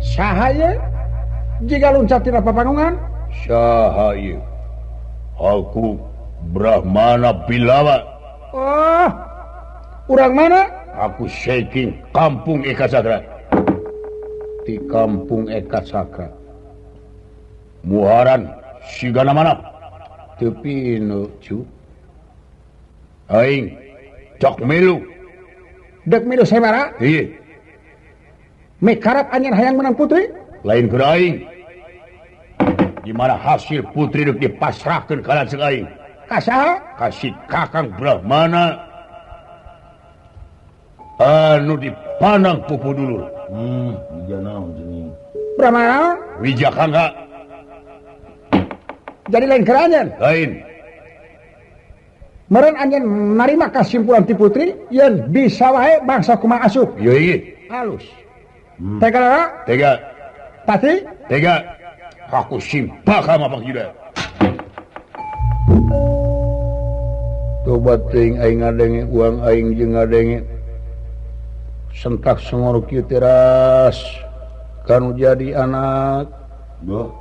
Saha ieu? Jiga luncat tina papanggungan? Saha ieu? Aku Brahmana Bilawa. Oh, urang mana? Aku shaking kampung Eka Sakra. Di kampung Eka Sakra. Muharan sigana mana? Tepi nu cu. Aing cok milu. Dek milu sabaraha? Ieu. Mikarap anjeun hayang menang putri? Lain keur aing. Di mana hasil putri deuk dipasrahkeun ka lanceuk aing? Ka saha? Ka si Kakang Brahmana anu dipandang pupu dulur. Wija naon cenah? Brahmana? Wija Kangga. Jadi lain keur anjeun? Lain. Meureun anjeun narima kasimpulan ti putri yen bisa wae bangsa kumaha asup. Ieu ieu. Halus. Tega? Tega. Pati? Tega. Aku simpah sama Bang Yuda. Tobat teuing aing ngadenge uang aing jeung ngadenge. Sentak sengor kieu teras kanu jadi anak. Duh.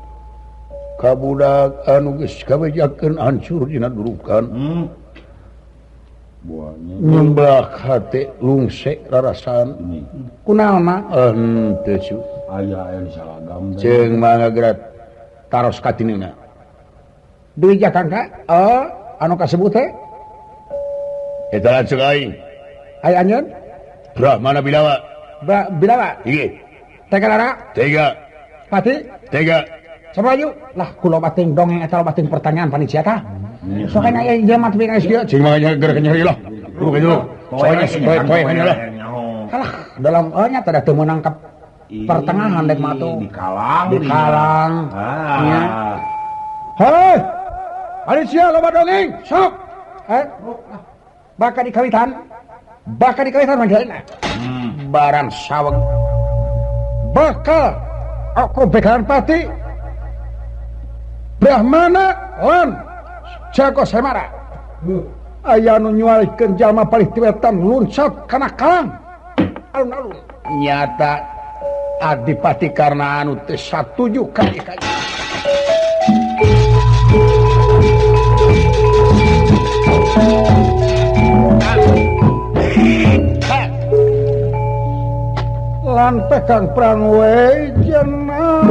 Kabudak anu geus kabejakeun hancur dina durukan. Buahnya. Nyemblak hate lungsek rarasaan. Kunaon mah? Henteu cu. Aya aya di salagam. Ceung mangga gerat taros katinina. Deui Jakangka? Oh, anu kasebut teh? Eta lanceuk aing. Aya anjeun? Brahmana Bilawa. Bilawa? Ieu. Tega lara? Tega. Pati? Tega. Samaju? Lah kula bating dongeng eta bating pertanyaan panitia tah. Sok aya jelema teu geus kieu. Cing mah geura nyeri lah. Lu kieu. Soalnya poe hanya lah. Halah, dalam nya teh teu meunang ka pertengahan dek mah atuh. Di kalang. Di kalang. Nya. Hei. Alicia loba dongeng, sok. Bakal dikawitan. Bakal dikawitan manjalina. Barang saweg. Bakal aku bekalan pati. Brahmana lan Jago Semara. Aya nu nyualikeun jalma palih ti wetan luncat kana kalang. Alun-alun. Nyata Adipati Karna anu teu satuju ka ieu. Lan pegang prang we jenah.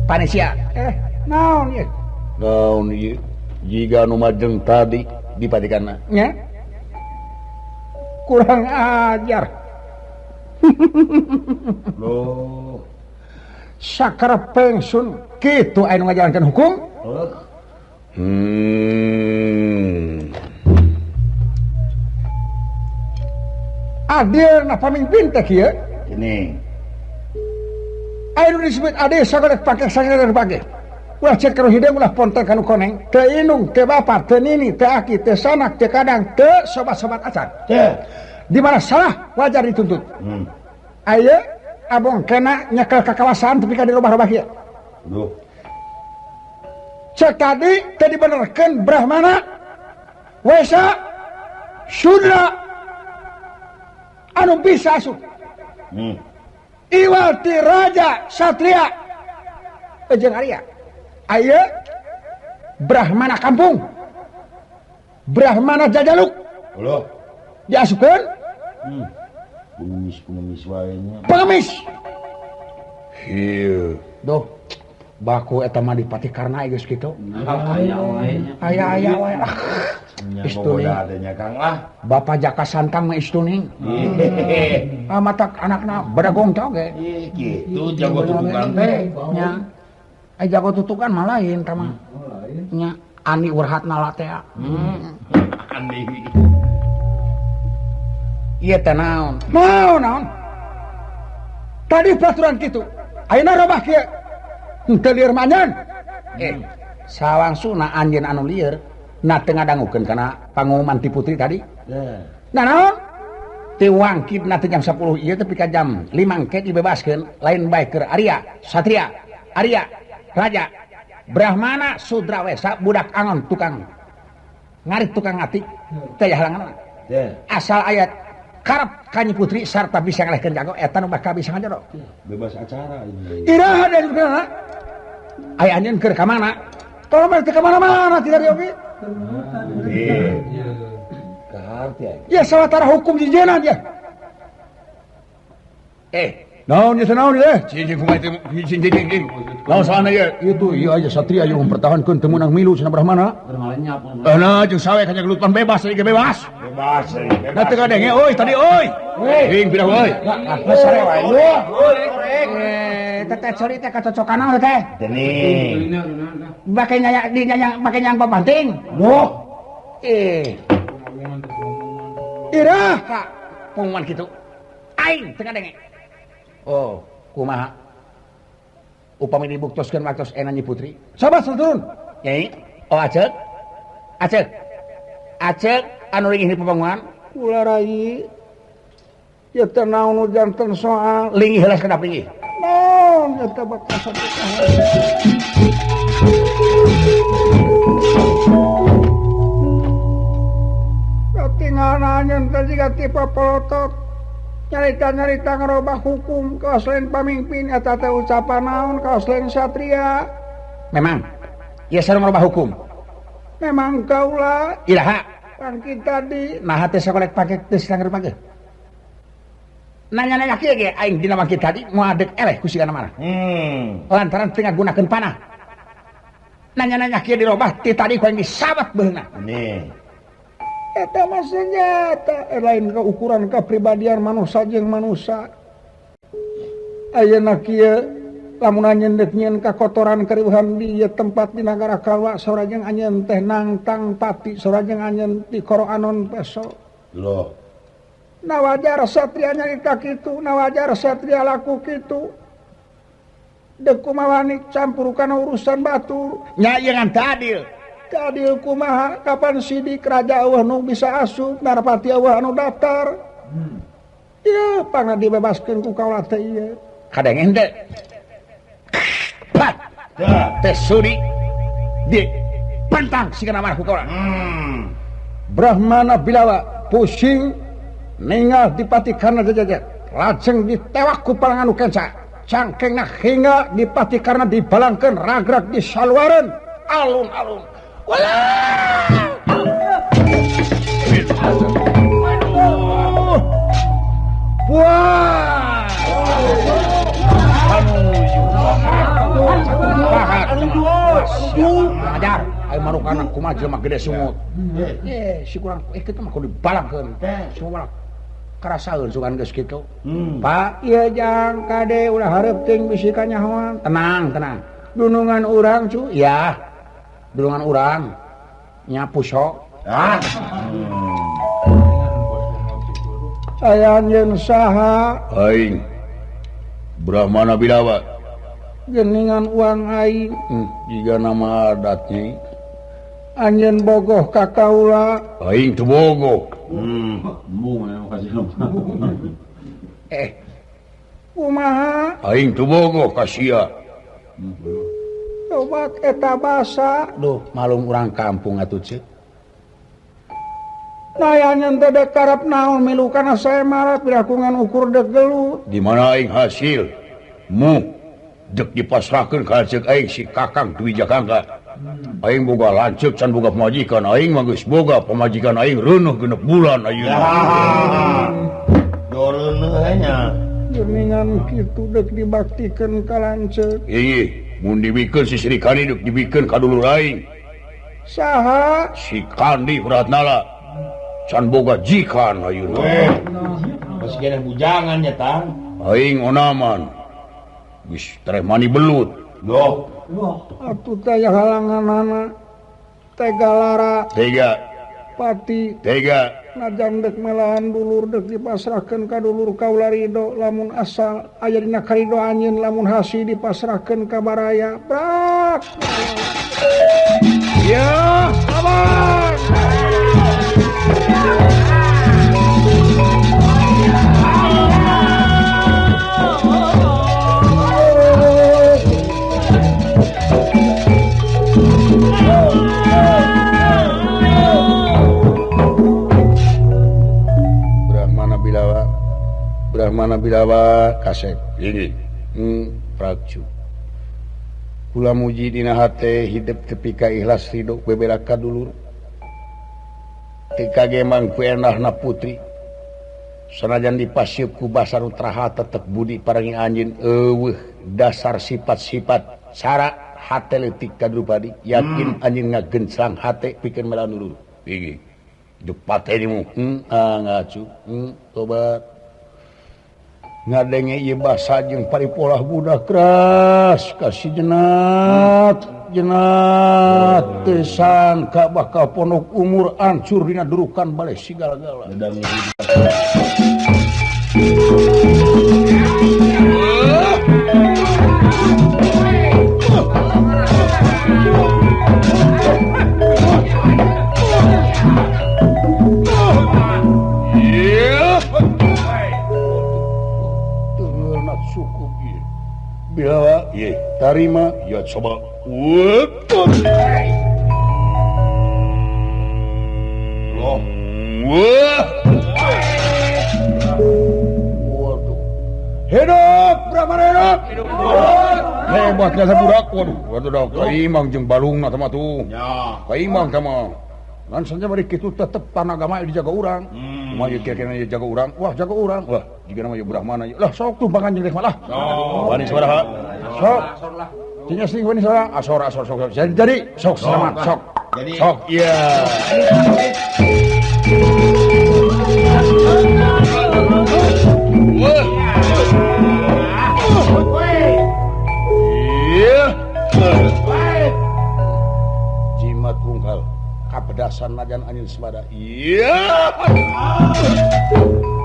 Panesia. Naon ieu? Naon ieu? Jiga nu majeng tadi dipatikanna. Nya? Kurang ajar. Loh. Sakar pengsun kitu aya nu ngajalankeun hukum? Adil na pamimpin teh kieu? Ini. Aya nu disebut adil sagala pake sagala pake. Ulah cek kanu hideung ulah ponten kanu koneng. Teu indung, teu bapa, teu nini, teu aki, teu sanak, teu kadang, teu sobat-sobat acan. Teu. Di mana salah wajar dituntut. Aya abong kena nyekel kakawasaan tepi ka dirobah-robah kieu. Duh. Cek tadi teu dibenerkeun Brahmana, Wesa, Sudra anu bisa asup. Iwal ti raja satria jeung Arya. Aya Brahmana kampung, Brahmana Jajaluk. Ulah. Diasupkeun Pengemis-pengemis wae nya. Pengemis. Hieu. Duh. Baku eta mah Dipati Karna geus kitu. Aya wae nya. Aya-aya wae. Ah. Istuning. Kang lah. Bapak Jaka Santang mah istuning. Ah matak anakna badagong teh oge. Kitu jago tutukan teh. Nya. Ai jago tutukan mah lain tah mah. Nya ani urhatna la teh. Ani. Ieu teh naon? Naon naon? Tadi peraturan kitu. Ayeuna robah kieu. Henteu lieur manyeun. Sawangsuna anjeun anu lieur na teu ngadangukeun kana pangumuman ti putri tadi. Nah naon? Teu wangkidna teh jam 10 ieu tepi ka jam 5 engke dibebaskeun lain bae keur Arya, Satria, Arya, Raja, Brahmana, Sudra Wesa, budak angon tukang ngarit tukang ngatik teh halangan. Asal ayat karep ka Nyi Putri sarta bisa ngalehkeun jago eta nu bakal bisa ngajodoh. Bebas acara ini. Iraha deui kana. Aya anjeun keur ka mana? Tolong mah teu ka mana-mana tidak oge. Ya sawatara hukum dijieunna dia. Naon ieu naon ieu? Cing kumaha teh cing cing cing. Naon salahna ieu? Itu ieu aja satria ieu mempertahankeun teu meunang milu cenah Brahmana. Nah jeung sawe kana gelutan bebas ieu bebas. Bebas. Nah teu ngadenge euy tadi euy. Ring pindah euy. Nah sare wae. Teh cori teh kacocokan naon teh? Dening. Bake nyanya di nyanya bake nyang papanting. Loh. Irah ka pengumuman kitu. Aing teu ngadenge. Oh, kumaha? Upami dibuktoskeun waktos ena Nyi Putri. Sabar turun. Nyai, oh aceuk. Aceuk. Aceuk anu ringih di papanguan. Kula rai. Ieu teh naon nu janten soal linggih heula sakedap linggih. Naon eta bakal satu. Katingal anjeun teh jiga tipe polotot. Nyarita-nyarita ngerubah hukum kaos lain pamimpin eta teh ucapan naon kaos lain satria. Memang ieu sareng ngerubah hukum. Memang kaula iraha pangkit tadi nah teh sakolek pake teh sangar pake. Nanya-nanya kieu ge aing dina mangkit tadi moal deuk eleh ku sigana mana. Lantaran teu ngagunakeun panah. Nanya-nanya kieu dirobah ti tadi ku aing disabat beungeuna. Nih. Eta mah senjata lain ke ukuran kepribadian manusia jeung manusia. Ayeuna kieu lamun anjeun deuk nyieun kakotoran kariweuhan di ieu tempat di nagara Kalwa sora jeung anjeun teh nangtang pati sora jeung anjeun di Koroanon peso. Loh. Na wajar satria nyarita kitu, na wajar satria laku kitu. Deuk kumaha wani campur kana urusan batur. Nya ieu ngan teu adil. Adil kumaha kapan sidik raja eueuh nu bisa asup narapati eueuh anu daftar. Ieu pangna dibebaskeun ku kaula teh ieu. Kadenge henteu. Pat. Teh sudi di pentang sigana marah ku kaula. Brahmana Bilawa pusing ningal Dipati Karna jajajet lajeng ditewak ku palangan nu kenca. Cangkengna hingga Dipati Karna dibalangkeun ragrag disaluareun alun-alun. Walah! Wah! Ajar, ayo marukana kumaha jelema gede sungut. Si kurang kitu mah kudu dibalangkeun. Semua balak. Karasaeun sugan geus kitu. Pak, ieu jang kade ulah hareup teuing bisi kanyahoan. Tenang, tenang. Dunungan urang cu. Ya. Dunungan urang nya puso. Ah. Aya anjeun saha? Aing Brahmana Bilawa. Geningan uang aing. Jiga nama adatnya. Anjeun bogoh ka kaula. Aing teu bogoh. Kumaha? Aing teu bogoh ka sia. Tobat eta basa. Duh, malum urang kampung atuh ceuk. Nah, anjeun teh dek karep naon milu kana saya marat pirakungan ukur dek gelut. Di mana aing hasil? Mu dek dipasrahkeun ka ceuk aing si Kakang Dwi Jakangka. Aing boga lanceuk can boga pamajikan, aing mah geus boga pamajikan aing reuneuh 6 bulan ayeuna. Lamun kitu deuk dibaktikeun ka lanceuk. Ieu mun dibikeun si Sri Kandi deuk dibikeun ka dulur aing. Saha? Si Kandi Pratnala. Can boga jikan ayeuna. Masih kena bujangan ya tang. Aing onaman. Geus tereh mani belut. Loh. Atuh teh halanganana. Tega lara. Tega. Pati. Tega. Najan dek melahan dulur dek dipasrahkeun ka dulur kaula ridho lamun asal aya dina karido anjeun lamun hasi dipasrahkeun ka baraya. Brak. Ya, sabar. Brahmana Bilawa kasep ini praju kula muji dina hate hidup tepi ka ikhlas ridho bebera ka dulur teu kagemang ku endahna putri sanajan dipasieup ku basa nu traha tetep budi parangi anjeun eueuh dasar sifat-sifat cara hate leutik ka Drupadi yakin anjeun ngagenclang hate pikeun mela dulur iki dupate dimu ngacu tobat ngadenge ieu basa jeung paripolah budak keras kasih jenat jenat teu sangka bakal pondok umur ancur dina durukan baleh sigala-gala. Bilawa ye tarima ya coba. Loh. Waduh. Hidup Brahmana hidup. Hebat jasa budak. Waduh, waduh dah kaimang jeung balungna teh mah tuh. Ya. Kaimang teh mah. Ngan saja bari kitu tetep tanah agama dijaga urang. Kumaha ieu kira-kira jaga urang? Wah, jaga urang. Wah, jiga nama ieu Brahmana ieu. Lah sok tumpangan jeung mah lah. Wani sabaraha? Sok. Cenah sing wani sabaraha? Asor asor sok. Jadi sok selamat sok. Sok iya. Iya. Jimat tunggal. Kapedasan najan anjeun semada. Iya.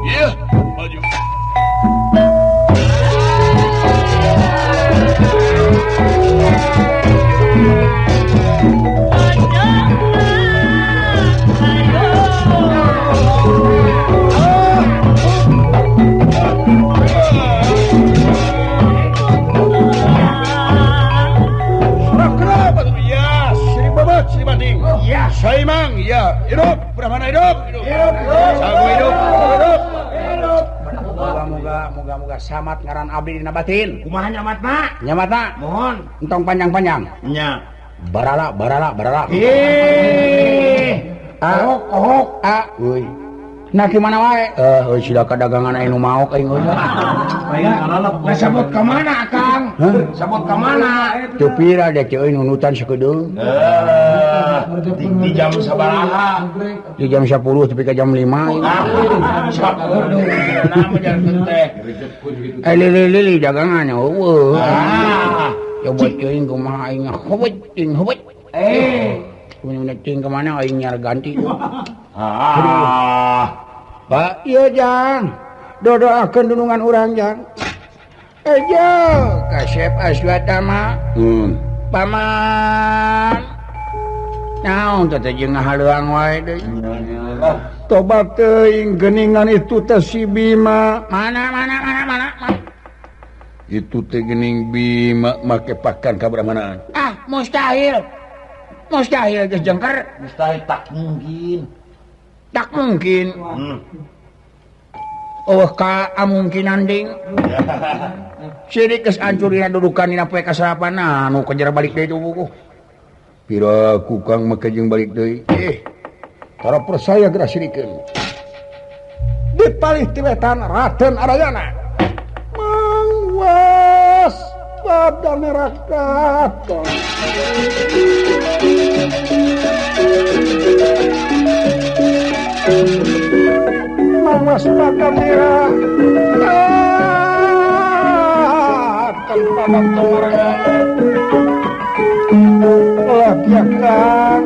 Iya, maju. Ya, Saimang, ya, hidup, Brahmana hidup, hidup, Sagu hidup, hidup, hidup. Moga-moga, moga-moga samat ngaran abdi dina batin. Kumaha nyamatna? Nyamatna? Mohon. Entong panjang-panjang. Nya. Barala, barala, barala. Ih. Ahok, ahok, a. Euy. Nah gimana wae? Euy sida kadagangan anu maok aing euy. Lah sabot ka mana, Kang? Sabot ka mana? Teu pira dek euy nunutan sakedeung. Di jam sabaraha? Di jam 10 tepi ka jam 5. Eh lili-lili dagangan eueuh. Coba teuing kumaha aing hobet ting hobet. Eh, kumaha teuing ka mana aing nyar ganti. Ah. Pak, ieu jang. Dodoakeun dunungan urang jang. Ejo, kasep Aswatama. Paman. Naon teh jeung ngahaleuang wae deui. Tobat teuing geuningan itu teh si Bima. Mana mana mana mana. Itu teh geuning Bima make pakan ka Brahmanaan. Ah, mustahil. Mustahil geus jengker. Mustahil tak mungkin. Tak mungkin. Oh, ka amungkinan ding. Sirik geus ancur dina dudukan dina poe kasarapan anu kejar balik deui tubuh. Pira ku Kang make jeung balik deui. Tara percaya geura sirikeun. Dipalih ti wetan Raden Arayana. pada neraka. Mawas pada neraka pada tumarangan. Lagi akan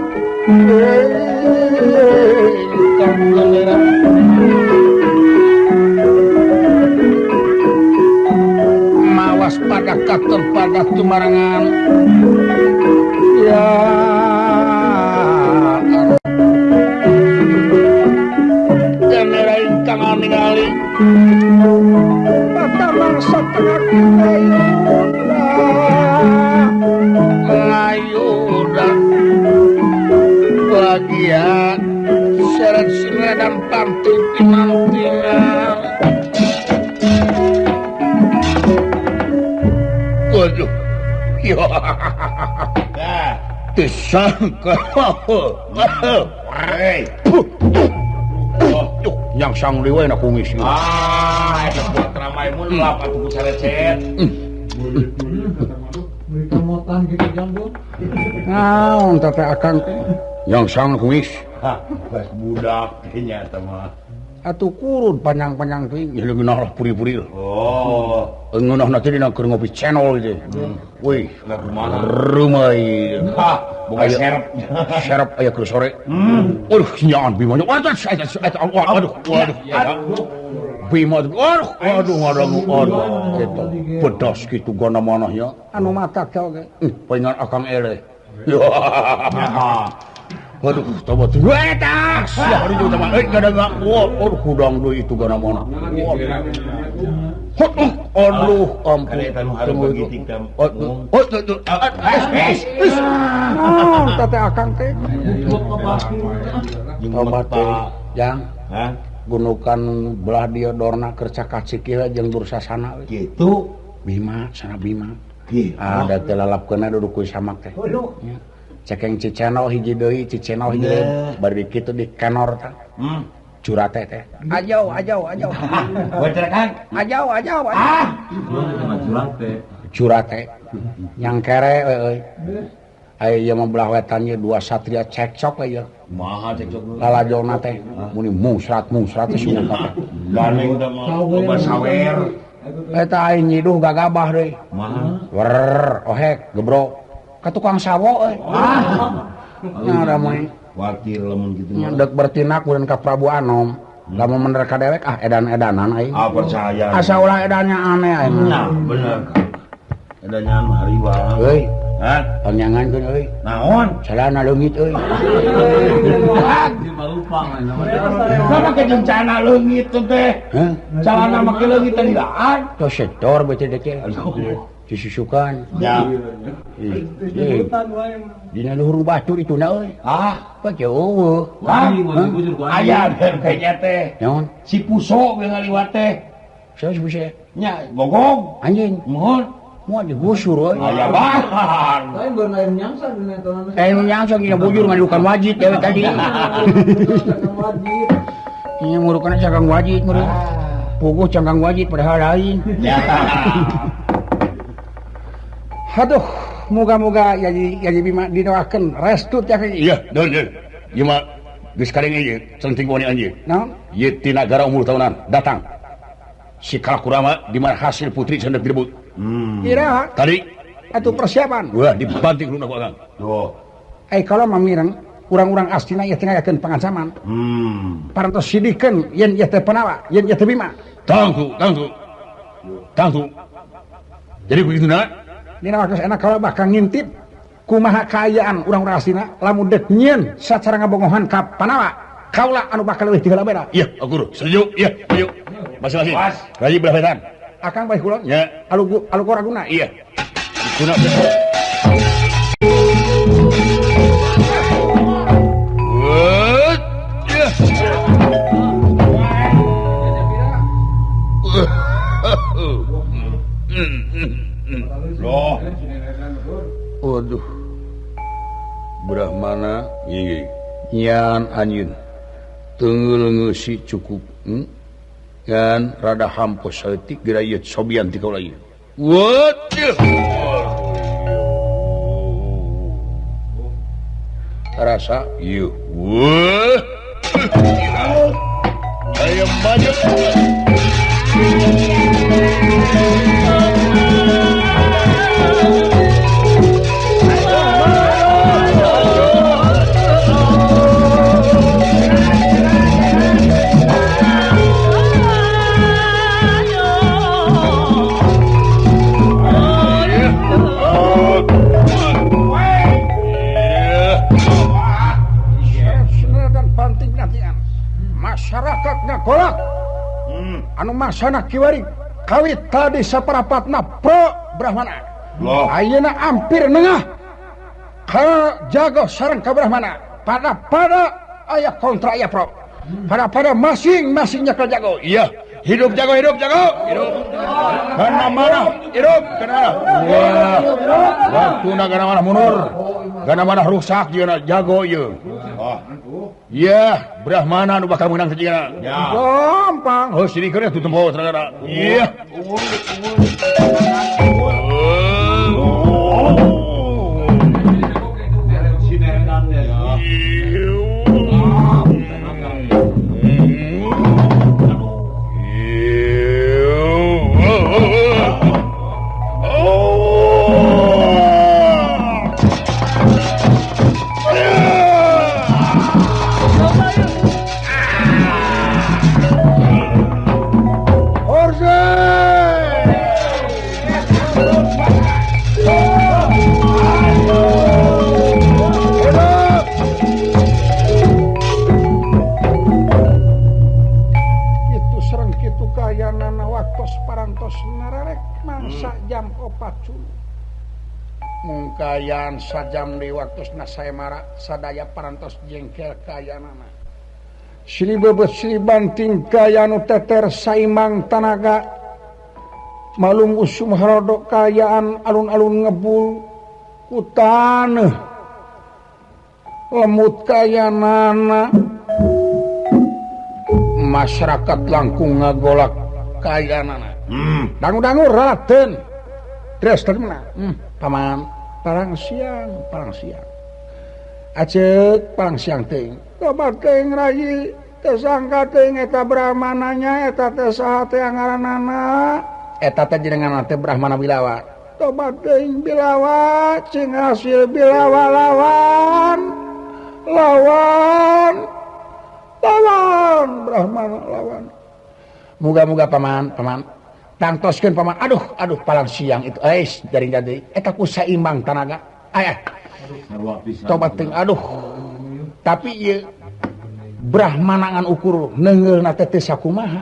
mawas pada katon pada tumarangan. Ya kamera ingkang ningali pada mangsa tengah ngayuda bagian seret singa dan panting pinantingan. Waduh, ya, disangka, yang sang liwe nak kumis. Ah, itu buat ramai mun lap atuh ku sarecet. Kamotan gitu jambul. Naon teh akang yang sang kumis. Hah, bas budak nya eta mah. Atuh kurun panjang-panjang teuing ya ngeunah lah puri-puri. Oh, ngeunahna teh dina keur ngopi channel gitu. Wih, kumaha? Rumai. Hah, boga serep. Serep aya keur sore. Waduh, nyaan Bima. Waduh, waduh, waduh. Bima, waduh, waduh, waduh, waduh. Gitu. Pedas kitu gana manah nya. Anu matak teh oge. Pengen akang eleh. Waduh, tobat. Eta, sia hari juga mah euy kada waduh hudang deui itu gana mana. Aduh, ampun. Eta nu hareup gitik teh. Oh, Oh, teh akang teh. Tobat teh, Jang. Hah? Gunukan belah dieu dorna keur cakaciki we jeung Dursasana we. Kitu. Bima, sana Bima. Kitu. Ada teh lalapkeunna duduk ku samak teh. Cekeng Ciceno hiji deui, Ciceno hiji deui, bari kitu di kenor teh. Curate teh. Ajau, ajau, ajau. Bocerekan. Ajau, ajau, ajau. Ah. Curate. Yang kere euy. Aya ieu mah belah wetan ieu dua satria cekcok we ieu. Maha cekcok. Lalajona teh muni mungsrat-mungsrat teh sungguh teh. Gandeng teh mah loba sawer. Eta aing nyiduh gagabah deui. Maha. Wer, ohek, gebro. Ka tukang sawo euy. Ah. Nya ramai. Wakil lamun kitu mah. Dek bertindak kemudian ka Prabu Anom. Lamun mener ka dewek ah edan-edanan aing. Ah percaya. Asa ulah edannya aneh aing. Nah, bener. Edannya mah hariwang. Euy. Hah? Panjangan keun euy. Naon? Celana leungit euy. Sama make jeung celana leungit teh. Hah? Celana make leungit teh dilaan. Tos setor beuteung teh. Disusukan. Ya. Dina luhur batur itu na euy. Ah, pake eueuh. Aya kayaknya teh. Naon? Si Puso ge ngaliwat teh. Saha si Puso? Nya, gogong. Anjing. Mohon. Moal digusur euy. Aya bahan. Lain baru lain nyangsa dina eta mah. Eh nyangsa dina bujur ngadukan wajit dewe tadi. Wajit. Ieu murukanna cangkang wajit meureun. Puguh cangkang wajit padahal lain. Ya. Aduh, moga-moga Yayi Bima didoakeun restu teh. Iya, deun deun. Ieu mah geus kadenge ieu, centing wani anjeun. Naon? Ieu ti nagara umur tahunan datang. Si Kalakurama di mana hasil putri cendeuk direbut. Iraha? Tadi atuh persiapan. Wah, dibanting luna ku akang. Duh. Eh kalau mamireng urang-urang astina ieu teh ngayakeun pangancaman. Parantos sidikeun yen ieu teh Panawa, yen ieu teh Bima. Tangtu, tangtu. Tangtu. Jadi begitu nak. Dina waktu enak kalau bakal ngintip kumaha kaayaan urang-urang astina lamun deuk nyieun sacara ngabongohan ka Panawa kaula anu bakal leuwih tiheula beda. Iya, aku setuju. Iya, ayo. Masing-masing. Rayi belah wetan. Akang bae kulon. Ya. Alu alu raguna. Iya. Guna. Loh. Waduh. Brahmana nggih. Nyan anjeun. Teunggeul ngeusi cukup. Ngan rada hampos saeutik geura ieu cobian ti kaula ieu. Waduh. Rasa ieu. Wah. Ayo maju. Masyarakatnya golak anu masana kiwari kawit tadi saparapatna pro Brahmana ayeuna hampir nengah ka jago sareng ka Brahmana pada pada aya kontra aya pro pada pada masing-masingnya ka jago. Iya, hidup jago, hidup jago, hidup kana mana hidup kana wah waktuna kana mana mundur kana mana rusak jeung jago ieu. Iya, Brahmana nu bakal menang sajigana. Gampang. Heuh sirikeun atuh tempo sagala. Iya. Mungkayan sajam di waktosna saya mara sadaya parantos jengkel kayanana silih beubeut silih banting kaya nu teter saimang tanaga malum usum harodok kayaan alun-alun ngebul ku taneuh lemut kayanana masyarakat langkung ngagolak kayanana. Dangu-dangu raden tres tadi mana paman parang siang aceuk parang siang teuing tobat teuing rayi teu sangka teuing eta Brahmananya eta teh saha teh ngaranana eta teh jenengan teh Brahmana Bilawa tobat teuing Bilawa cing hasil Bilawa lawan lawan lawan Brahmana lawan. Muga-muga paman paman tangtoskeun paman. Aduh aduh palang siang itu eis dari tadi eta ku saimbang tanaga aya tobat teuing aduh tapi ieu Brahmana ngan ukur neungeulna teh teu sakumaha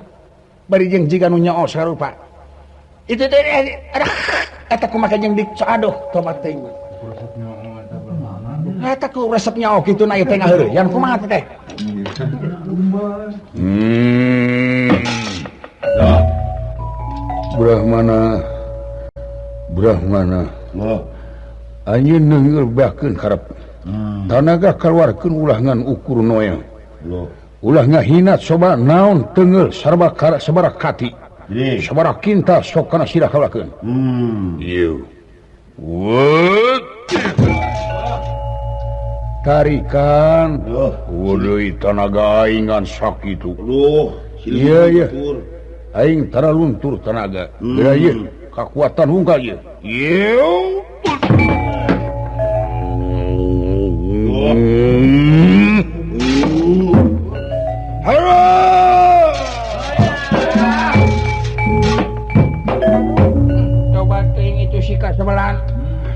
bari jeung jiga nu nyoos sarupa itu teh aduh eta kumaha jeung dik aduh tobat teuing eta ku resep nyaho kitu na ieu teh ngaheureuyan kumaha teh. Brahmana Brahmana anjeun neungeul beakeun karep tanaga kaluarkeun ulah ngan ukur noel ulah ngahina coba naon teunggeul sarba sabaraha kati sabaraha kinta sok kana sirah kaluarkeun. Ieu tarikan deui tanaga aing ngan sakitu. Iya iya aing tara luntur tanaga. Geura ieu kakuatan hungkal ieu. Ieu coba teuing itu si kasebelan.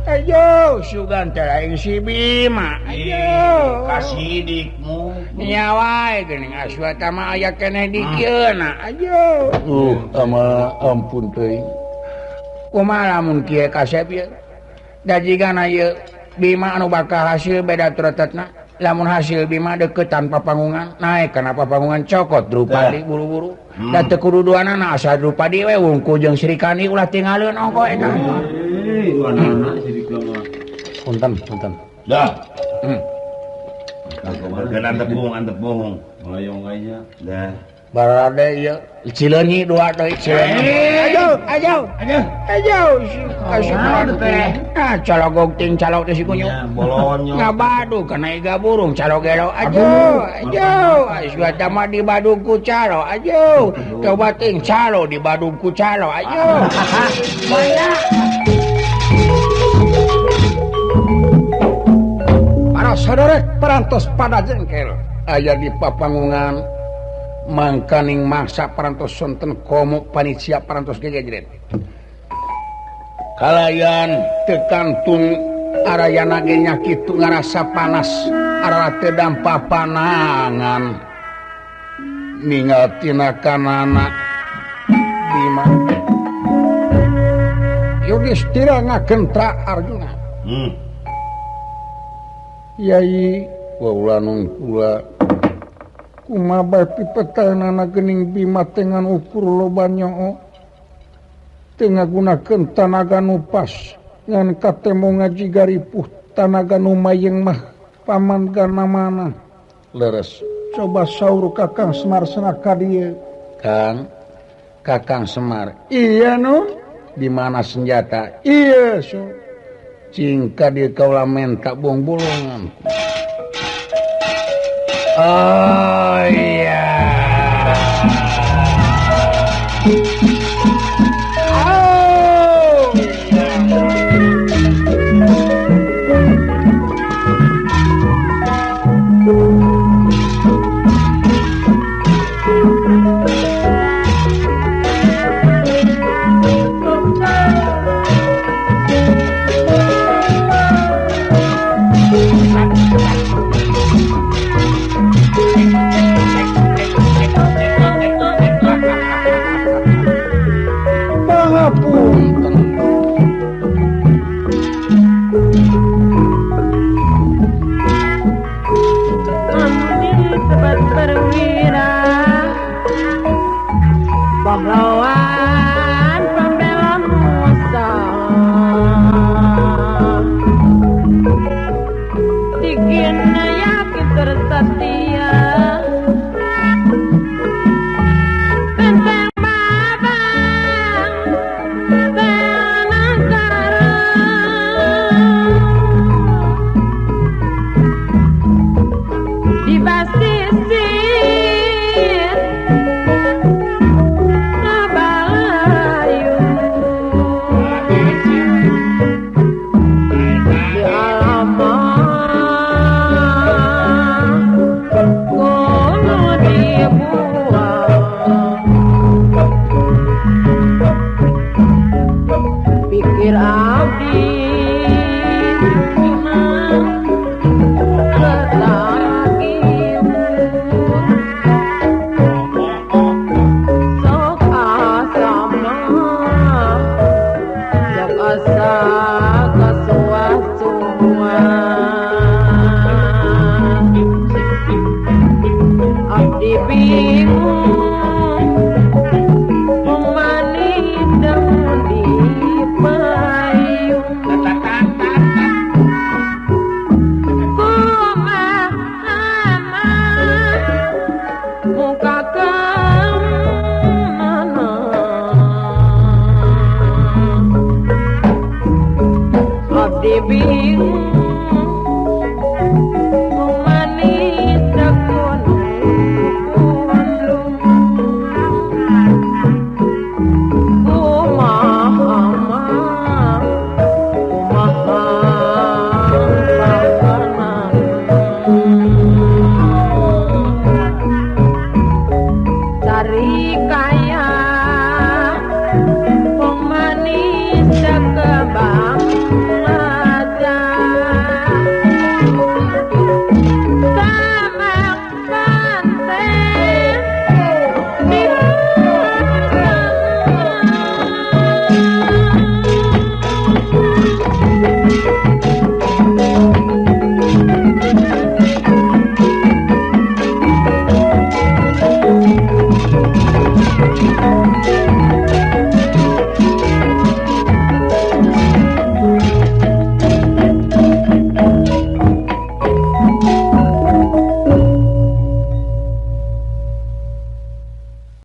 Ayo sugan teh aing si Bima. Ayo kasidikmu. Nya wae geuning Aswata mah aya keneh di kieu na. Ayo. Ama ampun teuing. Kumaha lamun kieu kasep ieu? Da jigana ieu Bima anu bakal hasil beda tretetna. Lamun hasil Bima deukeut tanpa panggungan, naek kana panggungan cokot Drupadi buru-buru. Da teu kudu duanana asa Drupadi we wungkul jeung Sri Kandi ulah tinggaleun ongko eta. Punten, punten. Dah. Kan antep bohong, antep bohong. Melayong aja. Dah. Barade ieu Cileunyi dua deui Cileunyi. Ayo ayo ayo ayo. Ah calogog ting calog teh si kunyuk. Ngabadu kana iga burung calog gelo. Ayo ayo. Ayo mah dibadug ku calo. Ayo. Coba ting calo dibadug ku calo. Ayo. Maya. Para saderek parantos pada jengkel aya di papanggungan. Mangkaning mangsa parantos sonten komo panitia parantos gegejret. Kalayan tekantun arayana ge nya kitu ngarasa panas arara teu dampa panangan. Ningal tina kanana Bima. Yudhistira ngagentra Arjuna. Yai waulanung kula kumaha bae pipetaeunana geuning Bima teh ngan ukur loba nyoo teu ngagunakeun tanaga nu pas ngan katemo ngajiga ripuh tanaga nu mayeng mah paman gana mana leres. Coba saur Kakang Semar cenah ka dieu. Kang Kakang Semar iya nu di mana senjata iya so cing ka dieu kaula menta buong-bulungan. Oh iya. Oh iya.